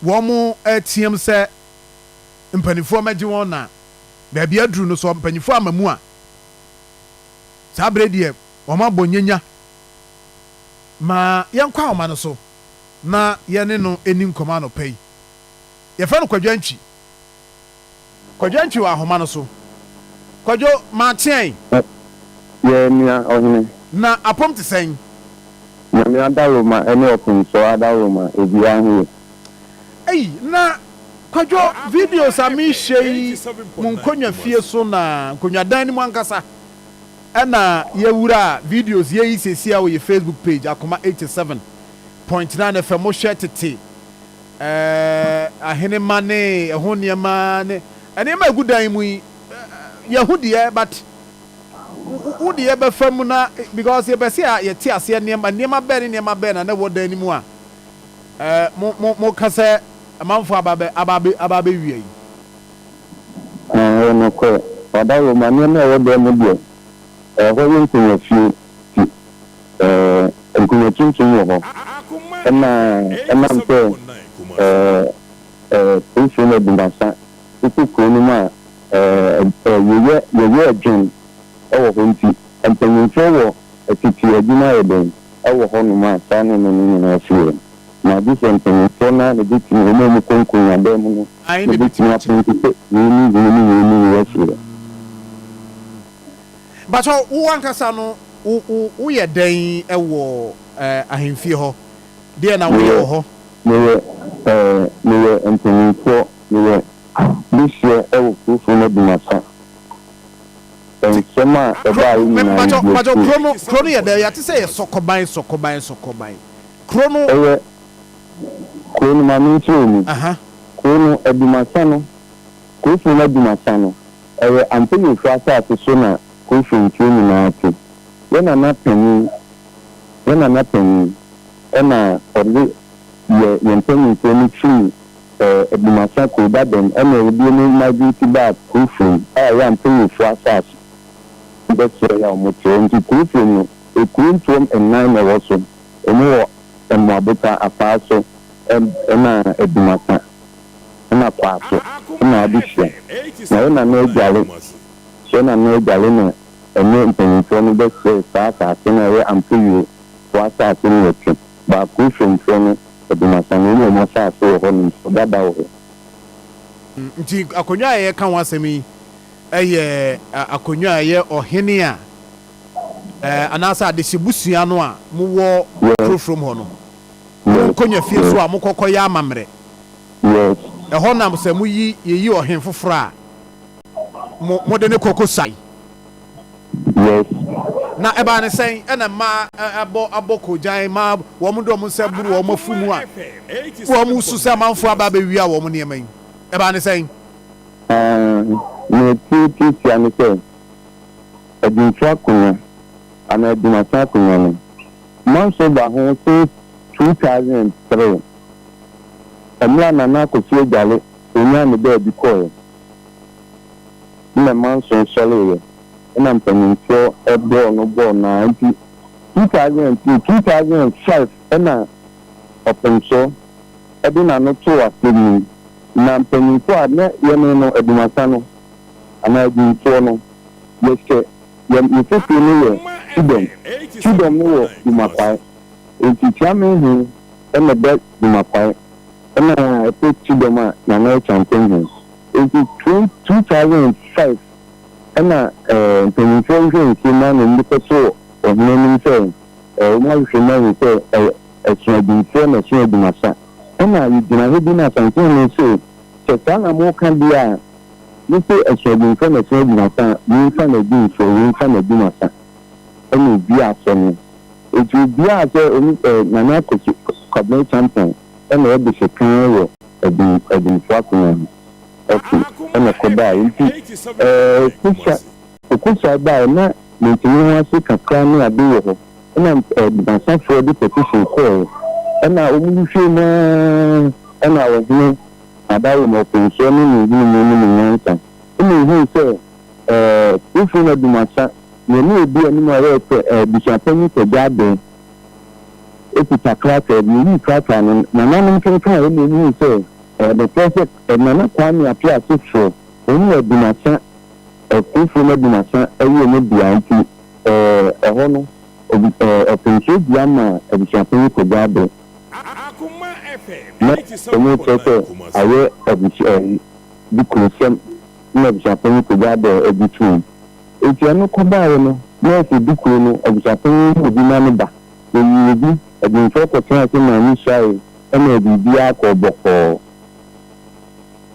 Wɔreteam sɛ mpanimfoɔ mmɛgye wɔn na baabi aduru no sɛ mpanimfoɔ amma mu a, saa berɛ deɛ wɔabɔ nyanya. Ma yɛnkɔ ahoma no so na yɛne no nni nkɔmmɔ anɔpa yi. Yɛfrɛ no Kwadwo Antwi. Kwadwo Antwi wɔ ahoma no so. Kwadwo, makyeɛn. Yɛ nua ɔhene. Na apom te sɛn? Nyame adaworoma ne ɔponsɔɔ adaworoma obiara ho yɛ. Ei na Kwadwo videos a mehwɛ yi mo nkonnwa fie so na nkonnwa dan no mu ankasa ɛna yɛwura videos yɛyi seesei a wɔ yɛ Facebook page Akoma 87.9 FM mohwɛ tete eh, ahenema ne ɛho nneɛma ne nneɛma a ɛgu dan mu yi yɛho deɛ, but wo deɛ bɛfa mu na because yɛpɛ sɛ yɛte aseɛ nneɛma nneɛma bɛn ne nneɛma bɛn na na ɛwɔ dan no mu a mo mo mo ka sɛ amanfoɔ aba bɛ aba bɛ aba bɛwia yi. Ɛyɛ nokorɛ. Ɔdawuroma, nneɛma a ɛwɔ dan mu deɛ, ɛhɔ yɛ nkonnwa fie nti, nkonnwa tuntum wɔ hɔ. Ɛna ɛnam sɛ polisifoɔ no Adumasa wokɔ kuro no mu a, yɛyɛ yɛyɛ adwene wɔ hɔ nti, mpanyinfoɔ wɔ tete adwuma yɛ den wɔ hɔnom a saa nneɛma no nyinaa si hɔ. Na gye sɛ mpanyinfoɔ no ara na ɛbɛtumi, wɔn a wɔkɔ nkonnwadan mu no Ae na na ɛbɛtumi ɛbɛtumi akyerɛ. apɔnte sɛ wei ne wei ne wei ne wei afiri hɔ. Mpakyɛw, wo ankasa no, wo wo woyɛ dɛn wɔ ahemfie hɔ? Deɛn na woyɛ Meyɛ wɔ hɔ? meyɛ meyɛ mpanyinfoɔ, meyɛ dehyeɛ wɔ Kurofo no Adumasa. Nti Nsɛm a kuro ɛbaeɛ me nyinaa mpakyɛw medi mpakyɛw akyire. kuro no kuro no yɛ dɛn? Yɛate sɛ yɛ Sɔkɔban Sɔkɔban Sɔkɔban. Kuro no. Ɛyɛ kuro no, ma menkyerɛ wo mu. Aha. Kuro no, Adumasa no, Kurofo no Adumasa no, ɛyɛ Ampanyinfoɔ asase so na Kurofo nkuro nyinaa te. Yɛ nana panin, yɛ nana panin ɛna ɔde yɛ yɛn mpanyinfoɔ no firi ɛɛ Adumasa kuro dadam ɛna ɔde yɛn migrate baa Kurofo a ɛyɛ Ampanyinfoɔ asase bɛsoɛ yɛ a wɔte hɔ. Nti Kurofo no, ekuro ntoɔm nnan na ɛwɔ so. Wɔwɔ Mmoabota, Apaaso, ɛna Adumasa, ɛna Kwaaso, ɛna Adehyia. Na yɛ nana adware, yɛ nana adware na ɛne mpanyinfoɔ no bɛsrɛɛ saa asaase no a ɛyɛ Ampeyie foɔ asaase no yɛte. Baako Hwɛmfoɔ no Adumasa no, wɔn wɔn asaase wɔ hɔ nom so dada wɔ hɔ. Nti akonnwa a yɛreka ho asɛm yi yɛ akonnwa a ɛyɛ ɔhene a anaasɛ adehyebusua no a mowɔ Kurofurom hɔ no, mo nkonnwa fie so a mokɔ kɔyɛ amammerɛ. Ɛhɔ na sɛ moyi yɛyi ɔhen foforɔ a, mo mode no kɔ kɔsuae. Na ɛbaa no sɛn na mmaa abɔ abɔ koogyan ma wɔn de wɔn nsa buru wɔn afu mu a wɔn su sɛ amanfoɔ aba abɛwia wɔn nneɛma yi? Ɛbaa no sɛn? Nea ɛteɛ tiatia ne sɛ, Adwumfo akonnwa anaa adwumasa akonnwa no, manso ba ho since 2003, mmerɛ a Nana Akosua Agyale ɔnyaa ne baabi kɔeɛ na manso sɔreeɛ na mpanyinfoɔ bɔɔ no bɔɔ no ara nti 2003, 2005 na Ɔpemsoɔ de n'ano too asɛm no mu na mpanyinfoɔ a na yɛne no adwumasa no anaa adwumfoɔ no yɛhyɛ yɛn mfofie no yɛ Kyidɔm. Kyidɔm no wɔ Dumakwae. Enti Kyeame he na ɛda Dumakwae na ɛpɛ Kyidɔm a Nana Acheampong he. Enti 2005 na mpanyimfoɔ hwehwɛɛ nsuo mu ano de kɔtoo ɔhene anim sɛ wɔahwehwɛ mu ahu sɛ ɛso adwumfoɔ na ɛso adwumasa. Ɛna yɛgyina hɔ bi na Asantehene se sɛ saa na moka deɛ a, Mese ɛso adwumfoɔ na ɛso adwumasa a, wei mfa n'adwumfoɔ, wei mfa n'adwumasa, ɛna obiaa asɛm no. Enti obiaa sɛ ɔno ɛ Nana Akwasi Kwabena Acheampong ɛna ɔyɛ dehyekan wɔ adwum adwumfoɔ akonya ho. Ok, ɛna ɛkɔbaeɛ. Enti ɛɛ Kosa Kokosa baeɛ na mentumi ho ase kakra ne ade wɔ hɔ. Ɛna adwumasafoɔ de petition kɔeɛ. Ɛna wɔn hwehwɛɛ mu ara ɛna ɔhene Adawo ma ɔpɛnsoɔ ne ne nhunumu ne ne nyansa. Ɛna ɔhuu sɛ ɛɛ Kurofo no Adumasa, nea ne ɔdi anim a ɔyɛ sɛ ɛɛ abusuapanyin Kwagye Adee. kuta krataa bi. Oyii krataa no, nananom kenkan ɛna wɔhuu sɛ ɛyɛ nokorɛ sɛ Nana Kwame Appiah asefoɔ, wɔn wɔ Adumasa, Kurofuo no Adumasa yɛ wɔn dea nti ɛhɔ no ɔpemsoɔ dua maa abusuapanyin Kwadwo Addo. Na wɔkyerɛ sɛ ayɛ abusua bi kurosɛm na abusuapanyin Kwadwo Addo gye toom. Enti ɛno kɔbaeɛ no, na ɛsɛ Dukuro no abusuapanyin yi obi ma no ba. Wɔyii obi, adwumfoɔ kɔtenaa ase maa no suae ma biribiara kɔɔ bɔkɔɔ.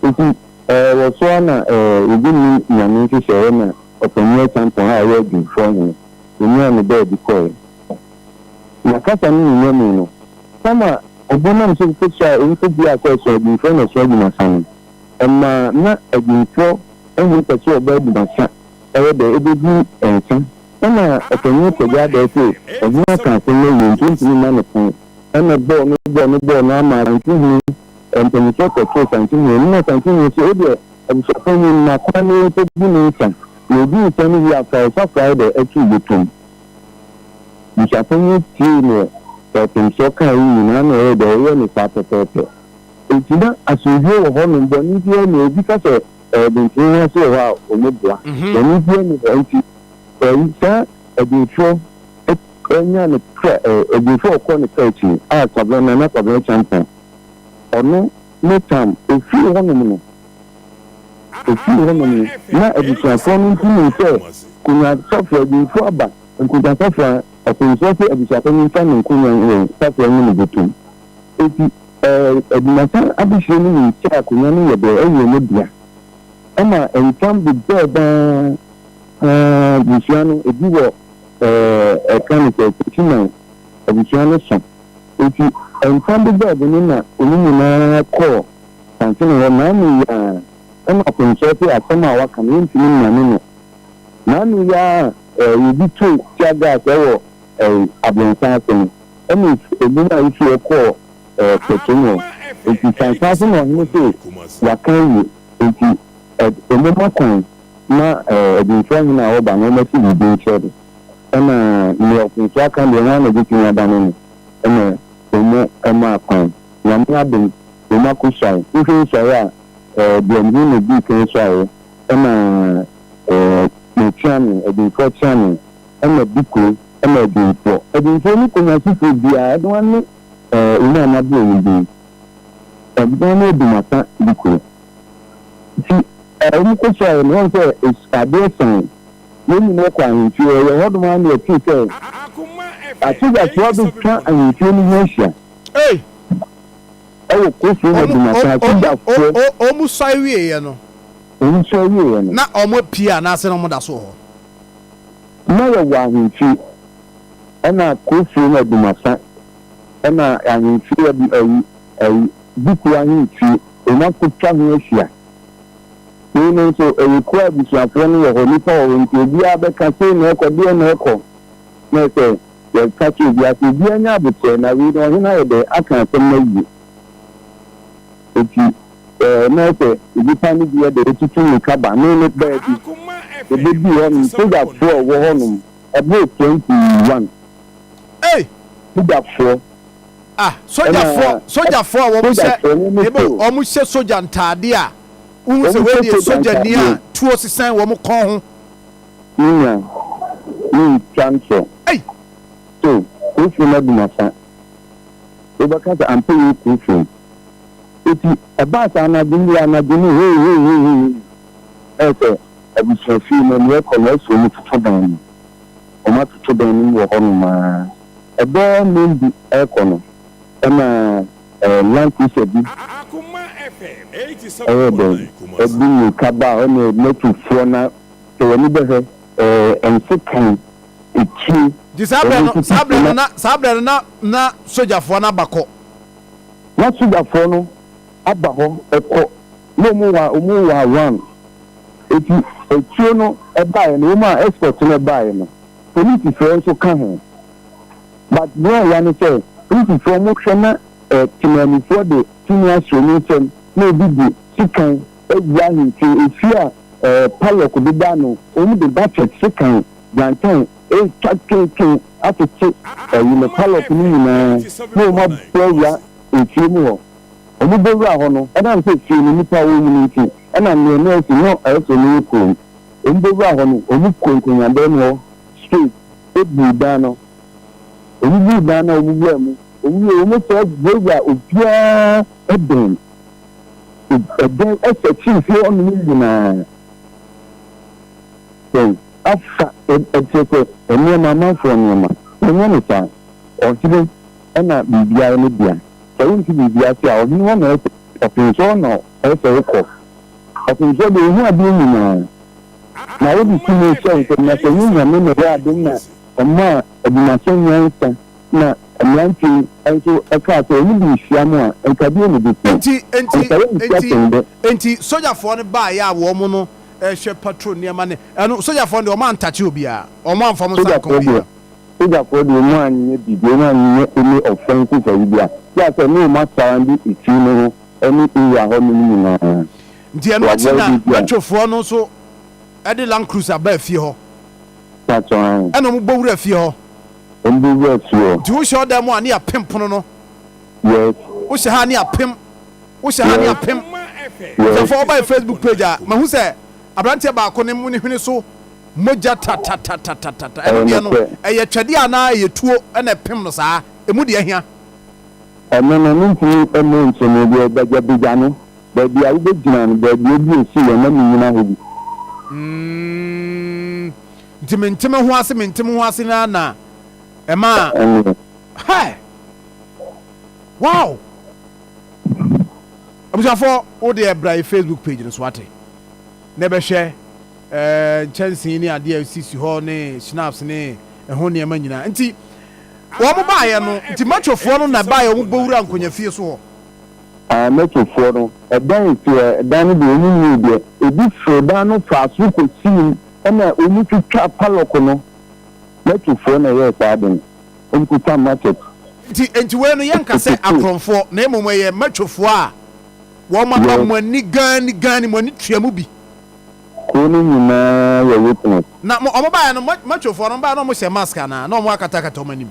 Enti wɔ so ara na obi nnim Nyame nhyehyɛeɛ na Ɔpanin Acheampong a ɔyɛ adwumfoɔ hene, ɔnyaa ne baabi kɔeɛ. Na kasa no ne nyamu no, tam a ɔbɔ nam so kɔsuae ɔnkɔbuaa sɛ ɔso adwumfoɔ na ɔso adwumasa no, ɛmaa na adwumfoɔ hene pɛ sɛ ɔba adwumasa ɛyɛ dɛ ɛbɛgu nsa. Ɛna ɔpanin Kwagyaa Addae se ɔhene aka asɛm no awie nti ɔntumi mma no kwan. Ɛna bɔɔ no bɔɔ no bɔɔ no ama Asantehene mpanyinfoɔ kɔtoo Asantehene anim. Asantehene se wodeɛ abusuapanyin ma kwan na yɛnkɔgu ne nsa na ɔgu nsa no wie a fa wo safoa ayɛ dɛ ɛto bɔtɔm. Abusuapanyin tiee neɛ Ɔpemsoɔ kaeɛ nyinaa na ɔyɛɛ dɛ ɔyɛɛ no saa pɛpɛɛpɛ. Enti na asomdwoeɛ wɔ hɔnom, bɔne biara nni hɔ. Obi ka sɛ ɛyɛ den ho ase wɔ hɔ a, wɔboa. Bɔne biara nni hɔ. Enti ɛyi saa adwumfoɔ nya ne kra adwumfoɔ a ɔkɔ ne kra akyi a Kwabena Nana Kwabena Acheampong ɔno ne tam ɔfiri hɔnom no ɔfiri hɔnom no na abusuafoɔ no nso nim sɛ Konya Safo adwumfoɔ aba Nkonya Safo a ɔpemsoɔ sɛ abusuafoɔ no mfa ne nkonya wɔ Safo ne ne bɔtɔm. Enti Adwumasa adehyeɛ no nim sɛ akonya no yɛ deɛ ɛyɛ wɔn dea. Ɛma ntam bobɔɔ daa paa abusua no, ebi wɔ ɛka no sɛ Techiman abusua no so. Enti ntam bobɔɔ bo no na wɔn nyinaa kɔɔ Santene hɔ. Naanu yi ara ɛna Aponkyerɛ se asɛm a waka no yɛntumi nnane no. Naanu yi ara yɛbi too tear gas ɛwɔ Abrɔnsan ase no, ɛna ebinom a efi hɔ kɔɔ Pɛkyɛm hɔ. Enti Sansan ase na ɔhene se waka awie, enti wɔmma kwan ma adwumfoɔ hene a ɔba no ɔmmɛse biribi nkyerɛ no. Ɛna nea ɔpemfoɔ aka deɛ hwan na ɔbɛtumi adane no? Ɛna wɔmaa kwan. Nyame adom, wɔn akɔsuae. Wohwɛ nsuaeɛ a, Duamhene na ɔdii kan suaeɛ, ɛna Kyeame, adwumfoɔ Kyeame. Ɛna Dikuro ɛna Adwumfoɔ. Adwumfoɔ no Kumasifoɔ biara ɛno ara ne wɔn a mabɔ wɔn din. Ɛno ne Adumasa Dikuro. Nti wɔn kɔ suaeɛ no wɔn sɛ adeɛ san yɛn nyinaa kɔ ahemfie ɛyɛ hɔ nom ara na yɛtee sɛ asogyafoɔ abɛtwa ahemfie no ho ahyia. Ei! Ɛwɔ Kofoɔ mu Adumasa asogyafoɔ. Wɔn suae wieɛ no. Wɔn suae wieɛ no. Na wɔn apue anaasɛ na wɔn da so wɔ hɔ? Na yɛwɔ ahemfie ɛna Kofie no Adumasa ɛna ahemfie adu ayi ayi Buku ahemfie wɔn akotwa ho ahyia. Wei no nso ɛyɛ kuo a abusuafoɔ no wɔ hɔ nnipa wɔ hɔ nti obiara bɛka sei na ɛkɔ deɛ na ɛkɔ na ɛsɛ yɛka kyerɛ obiara sɛ obiara nya aboterɛ na wei no ɔhene ayɛ dɛ aka asɛm no awie. Enti na sɛ nnipa no bi de retutu mmirika ba ne ne baabi ebeduu hɔ no, sogyafoɔ a wɔwɔ hɔnom, ɛboro 21. Ei! Sogyafoɔ. Ah, sogyafoɔ, sogyafoɔ a wɔn hyɛ, ebo, wɔn hyɛ sogya ntaade a, wohu sɛ wei deɛ sogyani a tuo sesan wɔn kɔn ho. Me nua, me ntwa ntorɔ. Ei! So, kurofoɔ no adumasa. Wobɛka sɛ ampa wei kurofoɔ. Enti ɛbaa saa anadwo no, anadwo no, hei, hei, hei, hei, hei, ɛyɛ sɛ abusuafie no, nea ɛkɔ no, ɛsɛ wɔtoto dan no mu. Wɔatoto dan no mu wɔ hɔnom ara. Ɛbɛyɛ nnɔndu rekɔ no, ɛnna Land Cruiser bi ɛyɛɛ dɛn, ɛde mmirika baa hɔ, na motofoɔ no, sɛ w'ani bɛhwɛ, nsekan, etuo, Nti saa berɛ no, saa berɛ no na, saa berɛ no na, na sogyafoɔ no aba kɔ. Na sogyafoɔ no aba hɔ kɔ na ɔmo wa ɔmo wa run eti etuo no ɛbaeɛ no wɔn a escort no ɛbaeɛ no polisifoɔ nso ka ho but nea ɛya ne sɛ polisifoɔ ɔmo hwɛ na ɛ temamufoɔ de tumi ahyɛ ɔmo nsam na obi de sekan awura ahemfie efie a ɛ palɔk deda ano ɔmo de bucket sekan brantan etwa tenten. atete ayi no palɔk no nyinaa na wɔn abɔ awura efie mu hɔ. Wɔn bɔ wura hɔ no, ɛnam sɛ fie no nnipa wɔ mu no nti, ɛna nea na asi no ɛyɛ sɛ wɔn yɛ komm. Wɔn bɔ wura hɔ no, wɔn kɔ nkonnwadan mu hɔ straight buu dan no. Wɔn buu dan no a wɔn wura mu, wɔn wie wɔn sɛ wurawura obiara dan ɛdan ɛsɛ kyiri fie hɔnom nyinaa. Sɛn afa ɛkyerɛ sɛ nneɛma amanfoɔ nneɛma wɔnyɛ no saa. Ɔhene na biribiara ne dea. Sɛ wonte biribi ase a, ɔhene hɔ na ɛsɛ ɔpemsoɔ na ɛsɛ sɛ wokɔ. Ɔpemsoɔ deɛ ɔhu adeɛ nyinaa. Na wode tumi hyɛ nsam na sɛ ɛnyɛ Nyame na ɛyɛ adom na ɔmaa Adumasɛm nyansa na mmeranteɛ yi nso kaa sɛ wɔn de rehyia mo a, nka deɛn na ɛbɛsi? Enti, enti, Nka yɛnhyia enti, kyɛn dɛ. enti sogyafoɔ no baeɛ a wɔn no rehwɛ patrol nneɛma ne ɛno, sogyafoɔ no deɛ wɔn antakye obiara, wɔn amfa wɔn nsa anka Sogyafoɔ deɛ, obiara. sogyafoɔ deɛ wɔn anyɛ biribi, wɔn anyɛ any offensive ayi biara, gye sɛ ne wɔn asurround efie no ho ne area hɔ nom nyinaa Nti to ɛno akyi avoid na ebi a. metrofoɔ no nso de Land Cruiser baa fie hɔ. Pakyɛ ae. Ɛna wɔn bɔ wura fie hɔ. Wɔn bɔ wura fie hɔ. Nti wohyɛ ɔdan mu a ne yɛapem pono no. Yes. Wohyɛ ha a ne yɛapem. Wohyɛ ha ne Yes. yɛapem. Yes. Abusuafoɔ woba yɛ Facebook page a, mahu sɛ aberanteɛ baako ne ne hwene so mogya tatatatatata. Ɛno Ɛyɛ deɛ no, nokorɛ. ɛyɛ twɛdeɛ anaa ɛyɛ tuo na ɛpem no saa? Ɛmu deɛ hia? Ɛno no, mentumi mmɔ nkyɛmu deɛ bagyabagya no, baabi a wobɛgyina no, baabi a obi ɔsi yɛ na mennyina hɔ bi. Mm, nti mente me ho ase, mente me ho ase no ara na ɛmaa. Ɛnneɛ. Hey! Wow! Abusuafoɔ, wo deɛ bra yɛ Facebook page no so ate, na ɛbɛhwɛ ɛɛ nkyɛnsee ne adeɛ a esisi hɔ ne schnapps ne ɛho nneɛma nyinaa. Nti wɔn baayɛ no, nti machofoɔ no na baayɛ wɔn bɔ wura nkonyafie so hɔ. Ah, machofoɔ no, ɛdan esi hɔ, ɛdan no deɛ wɔn nwui deɛ, ebi foro dan no faa soro kɔsii mu, ɛna wɔn twitwaa palɔk no, machofoɔ na ɛyɛɛ saa ade no. Wɔkuta machete. Nti, enti wei no yɛnka sɛ akorɔmfoɔ, na mmom ɛyɛ matwofoɔ a wɔn aba mo ani ganni ganni, mo ani tua mu bi. Kuro no nyinaa yɛ witness. Na mo, wɔn baeɛ no, matwofoɔ no, wɔn baeɛ no na wɔhyɛ mask anaa? Na wɔn akatakata wɔn anim?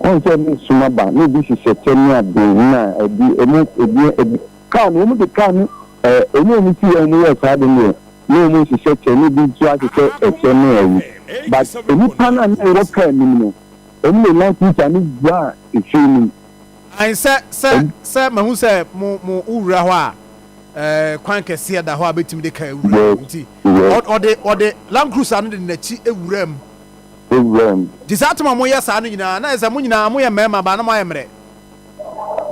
Wɔn sɛ ne sum aba, na ebi hyehyɛ kyɛ ne ade, na ebi, wɔn, ebi, ebi, kaa no, wɔn de kaa no, ɛɛ, wɔn a wɔn si yɛ wɔn yɛɛ saa ade no deɛ, na wɔn nhyehyɛ kyɛ na ebi nso ahyehyɛ ɛkyɛ ne ayi but nnipa no a na ɛwɔ kaa no mu no wɔn de land cruiser no wuraa efie no mu. Ae sɛ sɛ sɛ mahu sɛ mo mo wo wura hɔ a ɛɛ kwan kɛseɛ da hɔ a bɛtumi de kaa awura mu nti ɔde ɔde land cruiser no de n'akyi awura mu. Awura mu. Nti saa tem a moyɛ saa no nyinaa na ayɛ sɛ mo nyinaa moyɛ mmarima baa na moayɛ mmerɛ.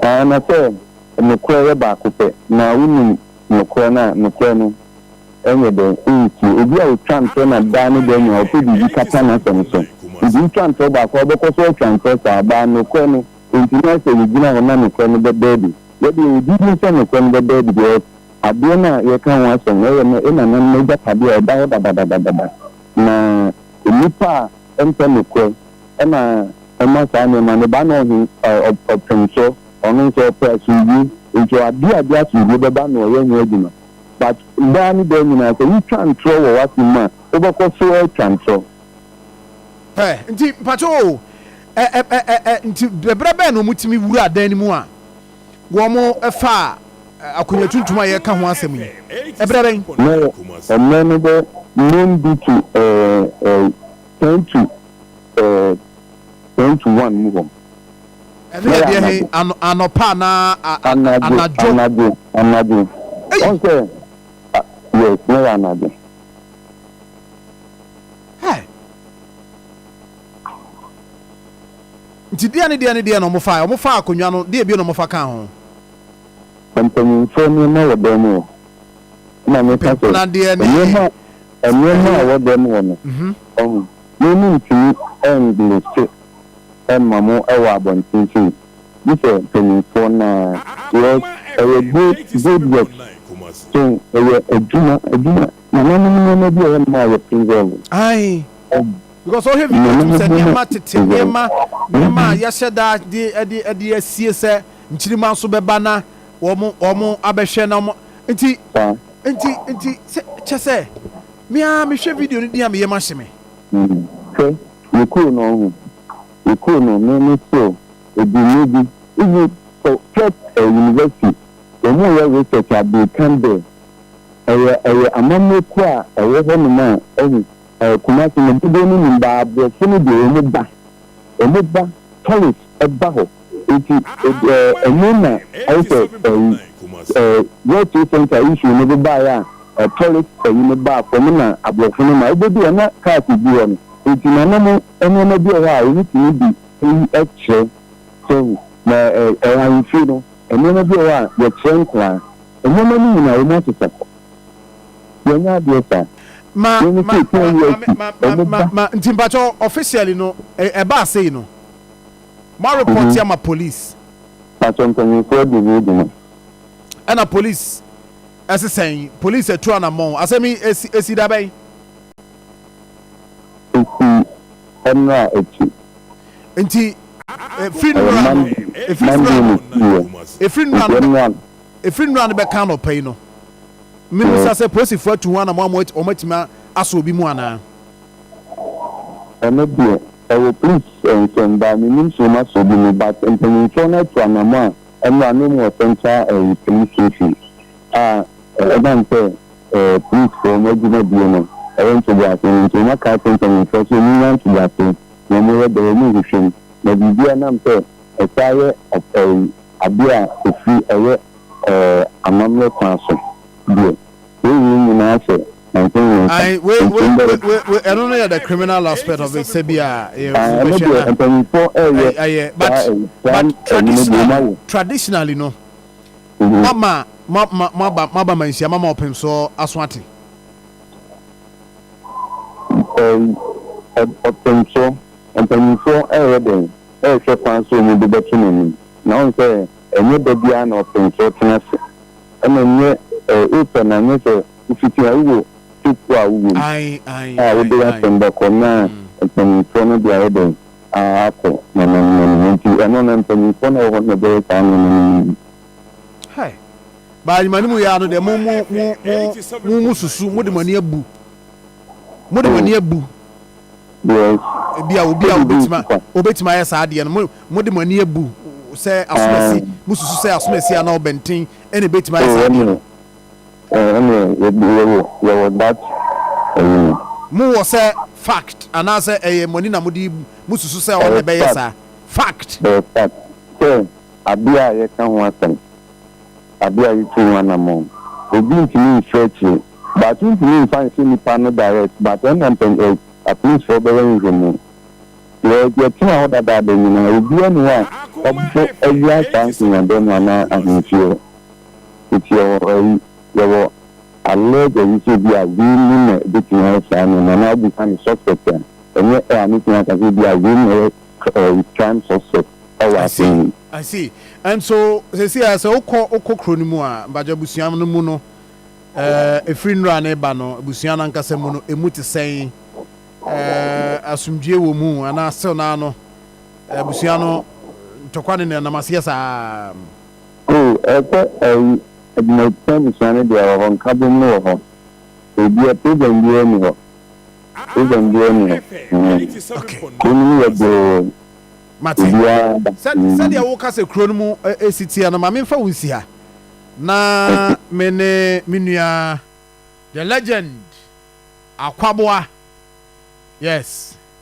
Ae na sɛ nokorɛ yɛ baako pɛ na wonim Nokorɛ no a, nokorɛ no nyɛ dɛn nsie? Obi a ɔtwa ntorɔ na daa ne da nyinaa ɔpɛ biribi kata n'asɛm so. Nti wotwa ntorɔ baako a, wobɛkɔ so atwa ntorɔ saa. Baa nokorɛ no nti na sɛ yɛgyina hɔ na nokorɛ no bɛda adi. Yɛdeɛ yɛwɔ gyidie sɛ nokorɛ no bɛda adi because adeɛ no a yɛreka ho asɛm no ɛyɛ yɛn nananom agyapadeɛ a ɛda hɔ dadadadada. Na nnipa a ɛmpɛ nokorɛ na ɛma saa nneɛma no ba na ɔhe ɔpem so. Ɔno nso ɔpɛ asomdwie nti adeɛ a ɛde asomdwie bɛba na ɔyɛ ho adwuma but daa ne daa nyinaa sɛ wotwa ntorɔ wɔ w'asem mu a wobɛkɔ so atwa ntorɔ. Ɛ nti mpakyɛw o ɛ ɛ ɛ ɛ ɛ nti bɛbrɛ bɛn na wɔn tumi wura dan no mu a wɔn faa akonwa tuntum a yɛreka ho asɛm yi ɛbrɛ bɛn? Na ɛmmerɛ no bɛ nnɔndu to ɛ ɛ ten to ɛ ten to one mu hɔ. Ɛno yɛ deɛ he? Ano, anɔpa anaa a, a, Anadwo, anadwo? anadwo, anadwo. Ei! Wɔn sɛ, a, yes, na yɛ anadwo. Hɛ! Nti deɛ ne deɛ ne deɛ na wɔfaeɛ? Wɔfaa akonnwa no, deɛ bio na wɔfa kaa ho? Mpanyimfoɔ nneɛma wɔ dan mu hɔ. Ɛna meka sɛ, Mpena deɛ ne nneɛma, nneɛma a ɛyi. ɛwɔ dan mu hɔ no, ɔho, me mentumi nliste mma mo wɔ abɔnten sei, gye sɛ mpanyimfoɔ no ara, because ɛyɛ good good work, so ɛyɛ adwuma, adwuma, nananom nneɛma bi a ɛyɛ mma a yɛ preserve. Ae, because ɔhwɛ video tum sɛ nneɛma tete nneɛma nneɛma a yɛahyɛ da de de de asie sɛ nkyirimma nso bɛba na wɔn wɔn abɛhwɛ na wɔn nti nti nti sɛ kyɛ sɛ me ara mehwɛ video no din a me yam ahye me. Hwɛ, me kuro no ɔho. Yɛ kuro no me me still ɛdu mmerɛ bi even kɔ hwɛ eh, university wɔn reyɛ research a they come there ɛyɛ ɛyɛ amammerɛ kuo a ɛwɔ hɔ nom a ɛhu ɛɛ Kumasi no dodoɔ no nim baa aborɔfo no deɛ wɔn ba wɔn ba tourist ɛba hɔ nti ɛɛ ɛno na ayɛ sɛ ɛyi ɛɛ World Trade Center issue no de baeɛ a ɛ tourist ɛyi no baa fam na aborɔfo no ma wobɛdu hɔ na cars gu hɔ no nti nana mo nneɛma bi wɔ hɔ a wɔtumi de eyi kyerɛ sɛ hu na ɛ ɛ ahemfie no nneɛma bi wɔ hɔ a yɛkyerɛ nkoraa nneɛma no nyinaa wɔn asesa kɔ yɛnyɛ adeɛ saa Ma yɛn ma sɛ ma 10 years ma ma ma wɔn ma ba ma nti mpakyɛw officially no ɛ ɛbaa sei no mo arepɔte ama police. Pakyɛ mpanyinfoɔ di ho dwuma. Ɛna police ɛse sɛn? Police atu anamɔn asɛm yi esi esi da bɛn? Esi ɛnora akyi. Nti efiri Ɛyɛ nnora no Monday efiri Monday nnora na no esiiɛ. efiri nnora Nti no bɛ ɛnora. efiri nnora no bɛka anɔpa yi no memusa Yes. sɛ polisifoɔ atu ho anamɔn ama wɔn atumi asɔ obi mu anaa? Ɛno deɛ ɛwɔ police nsɛm but mennim sɛ wɔn asɔ obi mu but mpanyinfoɔ no atu anamɔn a ɛnora no wɔn wɔ central ɛyi police station a ɛnam sɛ ɛɛ police foɔ wɔn adwuma die no ɛyɛ ntoboaseɛ no nti wɔn aka akyerɛ mpanyinfoɔ sɛ wɔn nya ntoboaseɛ na wɔn yɛ dɛ wɔn nhwehwɛ mu na biribi ɛnam sɛ ɛsaa yɛ ɛyi adeɛ a ɛfiri ɛyɛ ɛɛ amammerɛ kwan so deɛ wei wei nyinaa hyɛ nanso ne nsa Ayi wei nti wei mbɛ wei wei wei ɛno no yɛ the criminal aspect of it sɛ bi a yɛ ɛno wobɛhwɛ deɛ na mpanyinfoɔ ɛyɛ ɛy ɛyɛ but saa ɛyi saa but ɛyi no deɛ ɔmo traditionally ayɛ. traditionally no moama mo ma moaba moaba manhyia moama ɔpemsoɔ aso ate. Ɛyi ɔpemsoɔ mpanyinfoɔ ɛyɛ dɛn ɛrehwɛ kwan so ɔmo de bɛto n'anim na ɔn sɛ ɛnyɛ da biara na ɔpemsoɔ tena ase ɛna nyɛ ɛɛ opɛ na nyɛ sɛ ofiti a wowɔ tekuo a wowɔ mu Ayi ayi a ayi wode ayi. asɛm bɛkɔ na mpanyinfoɔ no de ayɛ dɛn akɔ nananom nti ɛno na mpanyinfoɔ na ɛwɔ hɔ na ɛbɛyɛ saa nneɛma no mu. Hai baa nyuma no mu yɛ ano deɛ mo mo mo mo mo mo susu mo de mo ani abu mo de mo ani abu. Ebi a obi a obetuma obetuma ayɛ saa adeɛ no mo mo de mo ani abu sɛ asomasi mo susu sɛ asomasi anaa ɔbɛnten ɛna ebetuma ayɛ saa adeɛ no. Ɛne yɛwɔ yɛwɔ that ɛyi no. Mo wɔ sɛ fact anaasɛ ɛyɛ mo ani na mo de mo susu sɛ ɔna ɛbɛyɛ saa fact. Ɛyɛ fact sɛ adeɛ a yɛka ho asɛm, adeɛ a yɛtu ho anammɔn, obi ntumi mfiri akyire but wontumi mfa nhyɛ nipa no direct but ɛna mpɛn ɛ apolisifoɔ bɛyɛ nhwehwɛmu. Yɛ yɛtena hɔ dadaada nyinaa obiara nni hɔ a ɔbɔ awia saa nkonnwadam anaa ahemfie hɔ. Nti yɛwɔ ɛyi yɛwɔ alleged ayi sɛ bi a wei mu na ebetumi ayɛ saa nneɛma na wobisa no suspect a ɛnyɛ ɛ a metumi aka sɛ bi a wei na ɛyɛ ɛyi prime suspect ɛwɔ I see. asɛm yi. I see. And so sɛsi a sɛ wokɔ wokɔ kuro no mu a mbagye abusua no mu no ɛɛ efiri nnura ne ba no abusua no ankasa mu no emu te sɛn, ɛɛ asomdwie wɔ mu anaa still naa no abusua no ntɔkwa ne nenam aseɛ saa? Oh, ɛsɛ ɛyi adwumayɛkuo abusua no deɛ wɔ hɔ, nkabom no wɔ hɔ. Ebia problem biara ni hɔ. Problem biara ni hɔ. Kuro no mu yɛ doo. Mate. Obiara ba. Sɛ sɛdeɛ woka sɛ kuro no mu esi teɛ no, ma memfa wo nsi ha na me ne me nua the legend Akwaboa, yes.